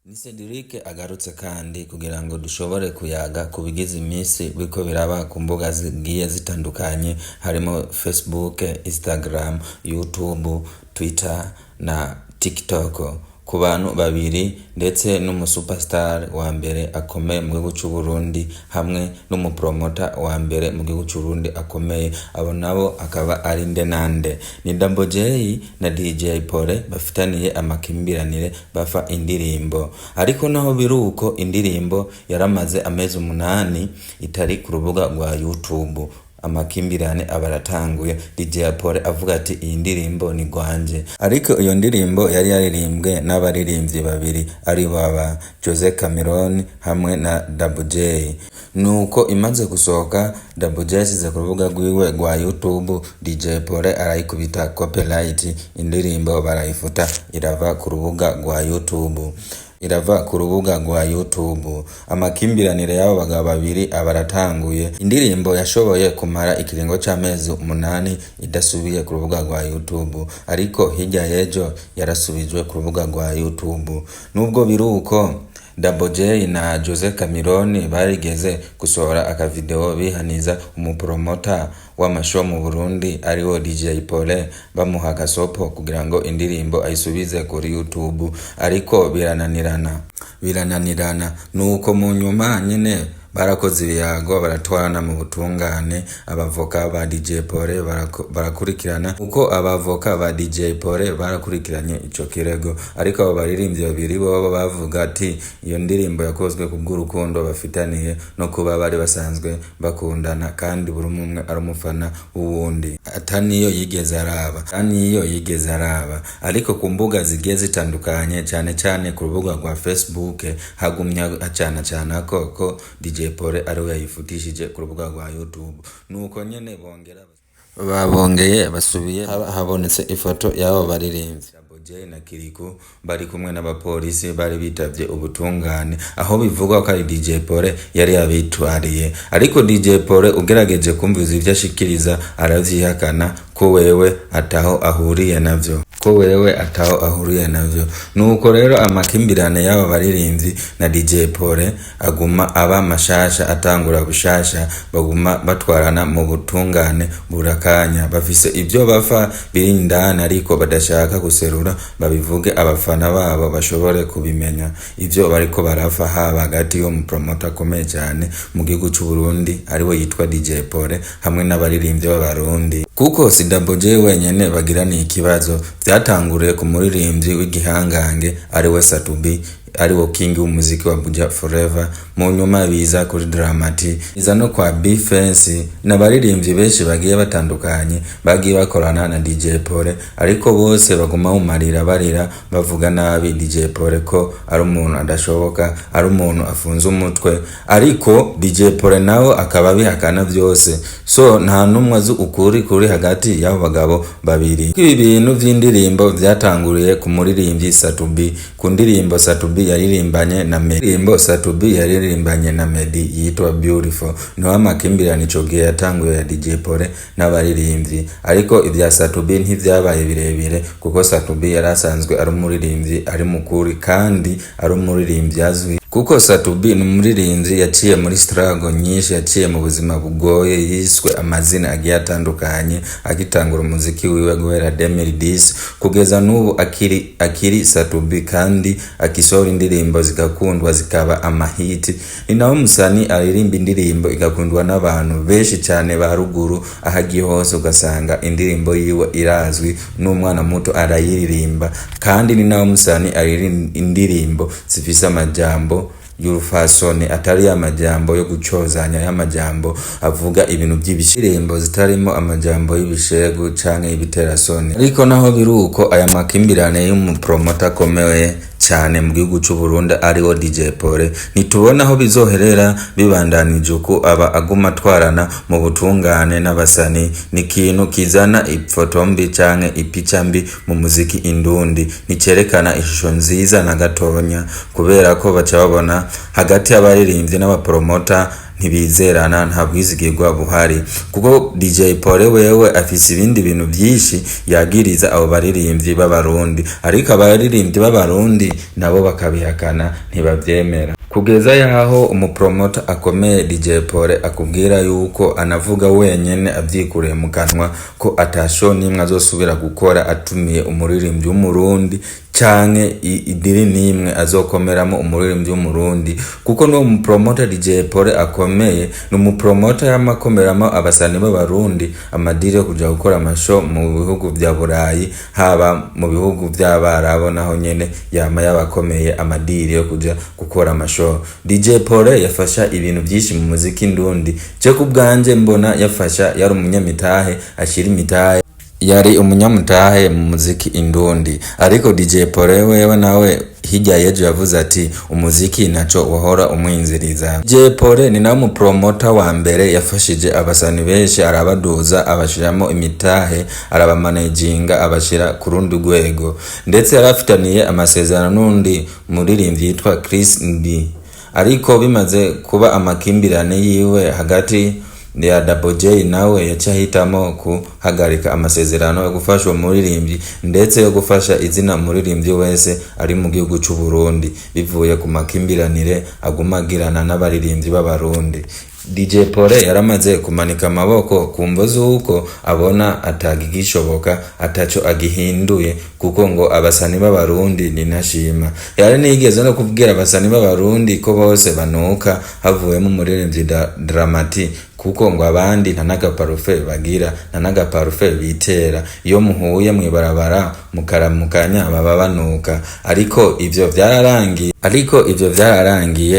Ni Cedric agarutse kandi kugira ngo dushobore kuyaga ku bigize iminsi biriko biraba ku mbuga zigiye zitandukanye harimo Facebook, Instagram, YouTube, Twitter na TikTok, ku bantu babiri ndetse n'umusuperstar wa mbere akomeye mu gihugu c'u Burundi hamwe n'umupromota wa mbere mu gihugu c'u Burundi akomeye. Abo nabo akaba ari nde nande? Ni Double J na DJ Pole bafitaniye amakimbiranire, bafa indirimbo. Ariko naho biruko, indirimbo yaramaze amezi 8 itari ku rubuga rwa YouTube. Amakimbirane aba aratanguye, DJ Pole avuga ati: "Iyi ndirimbo ni gwanje." Ariko iyo ndirimbo yari yaririmbwe n'abaririmbyi babiri, ari baba Jose Cameron hamwe na Double J. Nuko imaze gusohoka, Double J yashyize ku rubuga rwiwe rwa YouTube, DJ Pole arayikubita copyright, indirimbo barayifuta, irava ku rubuga rwa YouTube, irava ku rubuga rwa YouTube. Amakimbiranire y'abo bagabo babiri aba aratanguye. Indirimbo yashoboye kumara ikiringo c'amezi 8 idasubiye ku rubuga rwa YouTube, ariko hirya y'ejo yarasubijwe ku rubuga rwa YouTube. Nubwo biruko, Double J na Jose Cameron barigeze gusohora akavideo bihaniza umupromota w'amashow mu Burundi, ariwo DJ Pole, bamuha agasopo kugira ngo indirimbo ayisubize kuri YouTube, ariko birananirana, birananirana. Nuko mu nyuma nyene barakoze ibiyago, baratwarana mu butungane. Abavoka ba DJ Pole barakurikirana, uko abavoka ba DJ Pole barakurikiranye ico kirego. Ariko abo baririmbyi babiri bobo bavuga ati iyo ndirimbo yakozwe kubw'urukundo bafitaniye no kuba bari basanzwe bakundana, kandi buri umwe ari umufana w'uwundi, ataniyo yigeze araba, ataniyo yigeze araba. Ariko ku mbuga zigiye zitandukanye, cyane cyane ku rubuga rwa Facebook, hagumya acana cana ko DJ Pole ariwe yayifutishije ku rubuga rwa YouTube. Nuko nyene bongera babongeye basubiye, habonetse ifoto y'abo baririmbyi Double J na Kiriku bari kumwe n'abapolisi, bari bitavye ubutungane, aho bivugwa ko ari DJ Pole yari yabitwariye. Ariko DJ Pole, ugerageje kumviza ivyo ashikiriza, aravyihakana ko wewe ataho ahuriye navyo, ko wewe ataho ahuriye navyo. Nuko rero amakimbirane y'abo baririmbyi na DJ Pole aguma aba mashasha, atangura bushasha, baguma batwarana mu butungane burakanya. Bafise ibyo bafa biri indani, ariko badashaka guserura babivuge, abafana babo bashobore kubimenya ivyo bariko barafa, haba hagati y'umupromota akomeye cyane mu gihugu c'u Burundi, ariwe yitwa DJ Pole, hamwe n'abaririmbyi b'Abarundi. Kuko si Double J wenyene bagiraniye ikibazo, vyatanguriye ku muririmbyi w'igihangange ariwe Satubi, ariwo king w'umuziki wa Buja Forever. Mu nyuma biza kuri Dramati, iza no kwa B-Fence, n'abaririmbyi benshi bagiye batandukanye bagiye bakorana na DJ Pole, ariko bose baguma mumarira barira, bavuga nabi DJ Pole, ko ari umuntu adashoboka, ari umuntu afunze umutwe. Ariko DJ Pole nawe akaba abihakana byose. So nta n'umwe azi ukuri kuri hagati y'abo bagabo babiri. Ibi bintu vy'indirimbo vyatanguriye ku muririmbyi Satubi, ku ndirimbo Satubi yaririmbanye na Meddy, indirimbo Satubi yaririmbanye na Meddy yitwa Beautiful. Niho amakimbirane ico gihe yatanguye ya DJ Pole n'abaririmbyi. Ariko ibya Satubi ntivyabaye birebire, kuko Satubi yari asanzwe ari umuririmbyi ari mukuri kandi ari umuririmbyi azwi, kuko Satubi ni umuririmbyi yaciye muri struggle nyinshi, yaciye mu buzima bugoye, yiswe amazina agiye atandukanye agitangura umuziki wiwe guhera 2010 kugeza n'ubu akiri Satubi, kandi akisohora indirimbo zigakundwa, zikaba amahiti. Ni nawe musani aririmba indirimbo igakundwa n'abantu benshi cyane ba ruguru, aho agiye hose ugasanga indirimbo yiwe irazwi, n'umwana muto arayiririmba. Kandi ni nawe musani aririmba indirimbo zifise amajambo y'urufasoni, atari y'amajambo yo gucozanya, y'amajambo avuga ibintu by'ibishirimbo zitarimo amajambo y'ibishegu canke y'ibiterasoni. Ariko naho biruko, aya makimbirane y'umupromota akomeye cyane mu gihugu c'u Burundi, ariwo DJ Pole, ntitubona aho bizoherera bibandanije uko aba aguma atwarana mu butungane n'abasani. Ni ikintu kizana ifoto mbi canke ipica mbi mu muziki indundi, nticerekana ishusho nziza na gatonya, kubera ko baca babona hagati y'abaririmbyi n'abapromota. Ntibizerana, nta bwizigirwa buhari, kuko DJ Paul wewe afise ibindi bintu byinshi yagiriza abo baririmbyi b'Abarundi, ariko abaririmbyi b'Abarundi nabo bakabihakana, ntibavyemera, kugeza yaho umupromota akomeye DJ Paul akubwira yuko anavuga wenyene avyikuriye mu kanwa ko ata show n'imwe azosubira gukora atumiye umuririmbyi w'Umurundi, canke i deal n'imwe azokomeramo umuririmbyi w'Umurundi, kuko n'uwo mupromota DJ Paul akomeye ni umupromota yamakomeramo abasani b'Abarundi ama deal yo kuja gukora ama show mu bihugu vya Burayi, haba mu bihugu vy'Abarabu, naho nyene yama yabakomeye ama deal yo kuja gukora ama show. DJ Paul yafasha ibintu vyinshi mu muziki ndundi. Je ku bwanje mbona yafasha, yari umunyamitahe, ashira imitahe, yari umunyamutahe mu muziki indundi. Ariko DJ Paul wewe nawe hirya y'ejo yavuze ati umuziki ntaco wahora umwinziriza. DJ Paul ni nawe mupromota wa mbere yafashije abasani benshi, arabaduza, abashiramo imitahe, arabamanaginga, abashira ku rundi rwego. Ndetse yarafitaniye amasezerano n'undi muririmbyi yitwa Chris Mbi, ariko bimaze kuba amakimbirane yiwe hagati ya Double J, nawe yaciye ahitamo guhagarika amasezerano yo gufasha uwo muririmbyi, ndetse yo gufasha izina umuririmbyi wese ari mu gihugu c'u Burundi, bivuye ku makimbiranire aguma agirana n'abaririmbyi b'Abarundi. DJ Paul yaramaze kumanika amaboko ku mvo z'uko abona atagigishoboka, ataco agihinduye, kuko ngo abasani b'Abarundi ni ntashima. Yari nigeze no kubwira abasani b'Abarundi ko bose banuka, havuyemo umuririmbyi Dramati, kuko ngo abandi nta n'agaparufe bagira, nta n'agaparufe bitera, iyo muhuye mw'ibarabara mukaramukanya baba banuka. Ariko ivyo vyararangiye.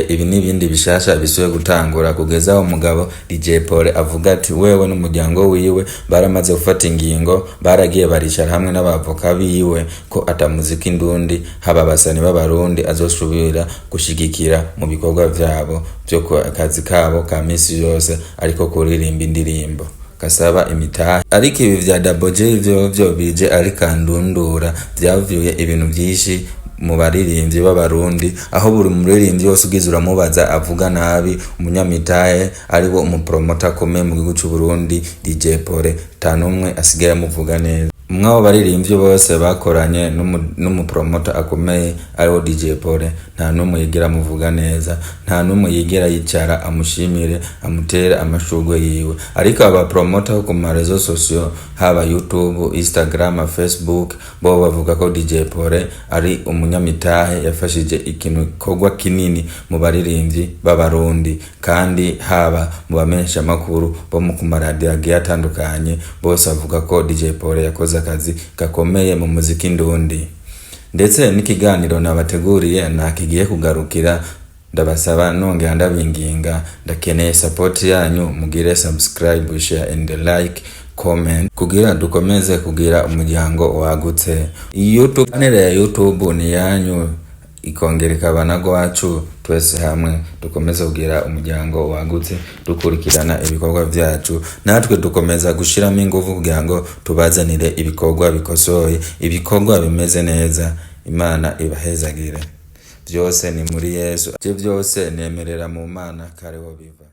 Ibi n'ibindi bishasha bisubiye gutangura, kugeza aho umugabo DJ Paul avuga ati wewe n'umuryango wiwe baramaze gufata ingingo, baragiye baricara hamwe n'abavoka biwe ko ata muziki ndundi, haba abasani b'Abarundi, azosubira gushigikira mu bikorwa vyabo vyo kazi kabo ka misi yose, ariko kuririmba indirimbo gasaba imitahe. Ariko ibi vya Double J vyo bije ari kandundura, vyavuye ibintu vyinshi mu baririmbyi b'Abarundi, aho buri muririmbyi wose ugize uramubaza avuga nabi umunyamitahe ariwo umupromota akomeye mu gihugu c'u Burundi DJ Paul. Ata n'umwe asigaye amuvuga neza. Umwe abo baririmbyi bose bakoranye n'umupromota akomeye ariwo DJ Paul, nta n'umwe yigera amuvuga neza, nta n'umwe yigera yicara amushimire, amutere amashurwe yiwe. Ariko aba promota bo ku ma réseaux sociaux, haba YouTube, Instagram, Facebook, bo bavuga ko DJ Paul ari umunyamitahe yafashije ikintu gikorwa kinini mu baririmbyi b'Abarundi. Kandi haba mu bamenyesha makuru bo mu kumaradiyo agiye atandukanye, bose bavuga ko DJ Paul yakoze akazi gakomeye mu muziki ndundi. Ndetse n'ikiganiro nabateguriye ntakigiye kugarukira. Ndabasaba nongera ndabinginga, ndakeneye support yanyu, mugire subscribe, share and like, comment, kugira dukomeze kugira umuryango wagutse. YouTube channel ya YouTube ni yanyu, ikongera ikaba na gwacu. Twese hamwe dukomeze kugira umuryango wagutse, dukurikirana ibikorwa vyacu, natwe dukomeza gushiramo ingufu kugira ngo tubazanire ibikorwa bikosoye, ibikorwa bimeze neza. Imana ibahezagire. Byose ni muri Yesu, ivyo byose nemerera mu Mana kariho biva.